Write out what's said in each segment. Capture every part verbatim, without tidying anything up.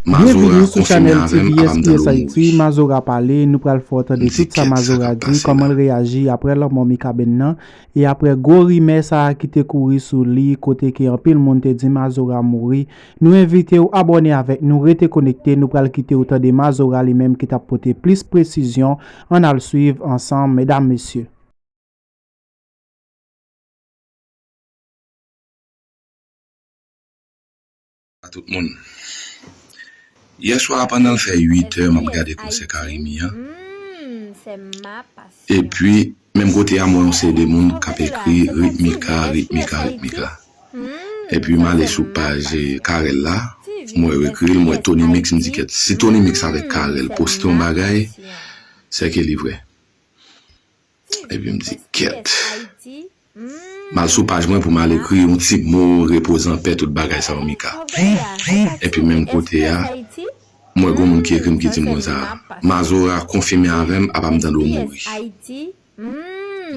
Mazora konfime avè m, apa m tande w mouri. Mazora pale, nou pral fè w tande tout sa Mazora di, kòman l reyaji apre lanmò Mikaben nan, e apre gwo rimè sa a ki te kouri sou li, kote ke anpil moun te di Mazora mouri. Nou envite w abòne avèk nou, rete konekte, nou pral kite w tande Mazora li menm ki t ap pote plis presizyon. Ann al swiv ansanm, medam, mesye. A tout moun. Yè swa a pandan l fè uit è m ap gade konsè Carimi an. Epi, menm kote a m wè yon seri de moun k ap ekri Ritmika, Ritmika, Ritmika. Epi m ale sou paj Carel la, m wè yo ekri l, m wè Tony Mix, m di kèt, si Tony Mix avèk Carel poste yon bagay, sèke li vre. Epi m di kèt. M al sou paj mwen pou m al ekri yon ti mo repoze anpè tout bagay sa yo Mika. Epi menm kote a, m wè gon moun ki ekri m ki di m konsa, Mazora konfime avè m apa m tande w mouri.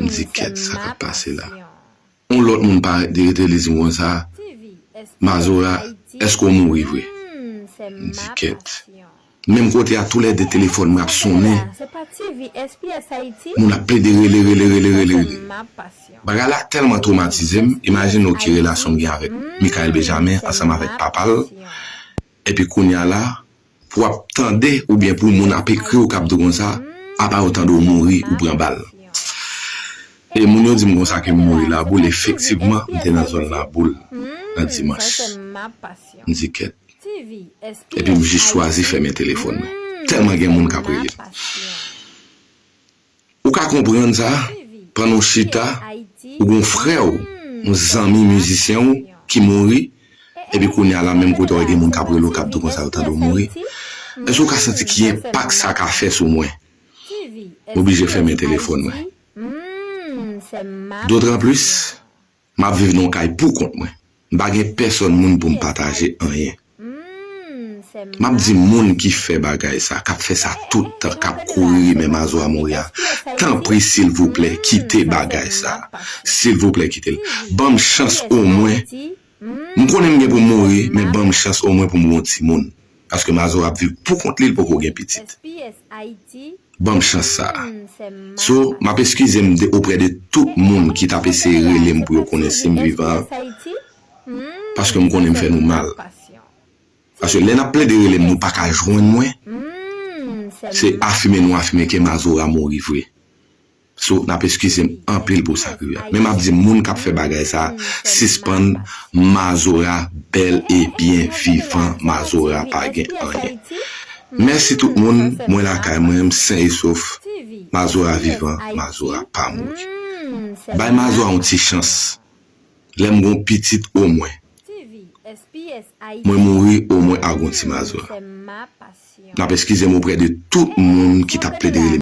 M di kèt sa k ap pase la. Yon lòt moun parèt de rete li di m konsa, Mazora, èske w mouri vre? M di kèt. Menm kote a toulède telefòn mwen ap sonnen. Moun ap plede rele, rele, rele, rele, rele. Bagay la tèlman twomatize m, imajine w ki relasyon m gen avèk Michael Benjamin ansanm avèk papa l. Epi kounye a la, pou w ap tande oubyen pou moun ap ekri w k ap di w konsa, apa yo tande w mouri, ou pran bal. E moun yo di m konsa ke m mouri Laboul, efektivman, m te nan zòn Laboul nan dimanch. M di kèt. Epi m jis chwazi fèmen telefòn mwen. Tèlman gen moun k ap rele m. Ou ka konprann sa, pandan w chita, ou gon frè w, yon zanmi mizisyen w ki mouri, epi kounye a la menm kote w gen moun k ap rele w k ap di w konsa yo tande w mouri. Èske w ka santi ki enpak sa ka fè sou mwen? M oblije fèmen telefòn mwen. Dotranplis, m ap viv nan yon kay poukont mwen. M pa gen pèsòn moun pou m pataje anyen. M ap di moun ki fè bagay sa, k ap fè sa tout tan, k ap kouri rimè Mazora mouri a, tanpri silvouplè kite bagay sa. Silvouplè kite l. Ban m chans omwen. M konnen m gen pou m mouri, men ban m chans omwen pou m gen yon timoun. Paske Mazora ap viv poukont li, li poko gen pitit. Ban m chans sa a. So, m ap eskize m de oprè de tout moun ki t ap eseye rele m pou yo konnen si m vivan. Paske m konnen m fè nou mal. Paske lè n ap plede rele m, nou pa ka jwenn mwen. Se afime nou afime ke Mazora mouri vre. So, n ap eskize m anpil pou sa k rive a. Men m ap di moun k ap fè bagay sa a, sispann, Mazora bèl e byen vivan, Mazora pa gen anyen. Mèsi tout moun, mwen lakay mwen, m sen e sof. Mazora vivan, Mazora pa mouri. Bay Mazora yon ti chans. Lè m gon pitit omwen. Mwen mouri omwen ak gon ti Mazora. N ap eskize m oprè de tout moun ki t ap plede rele m.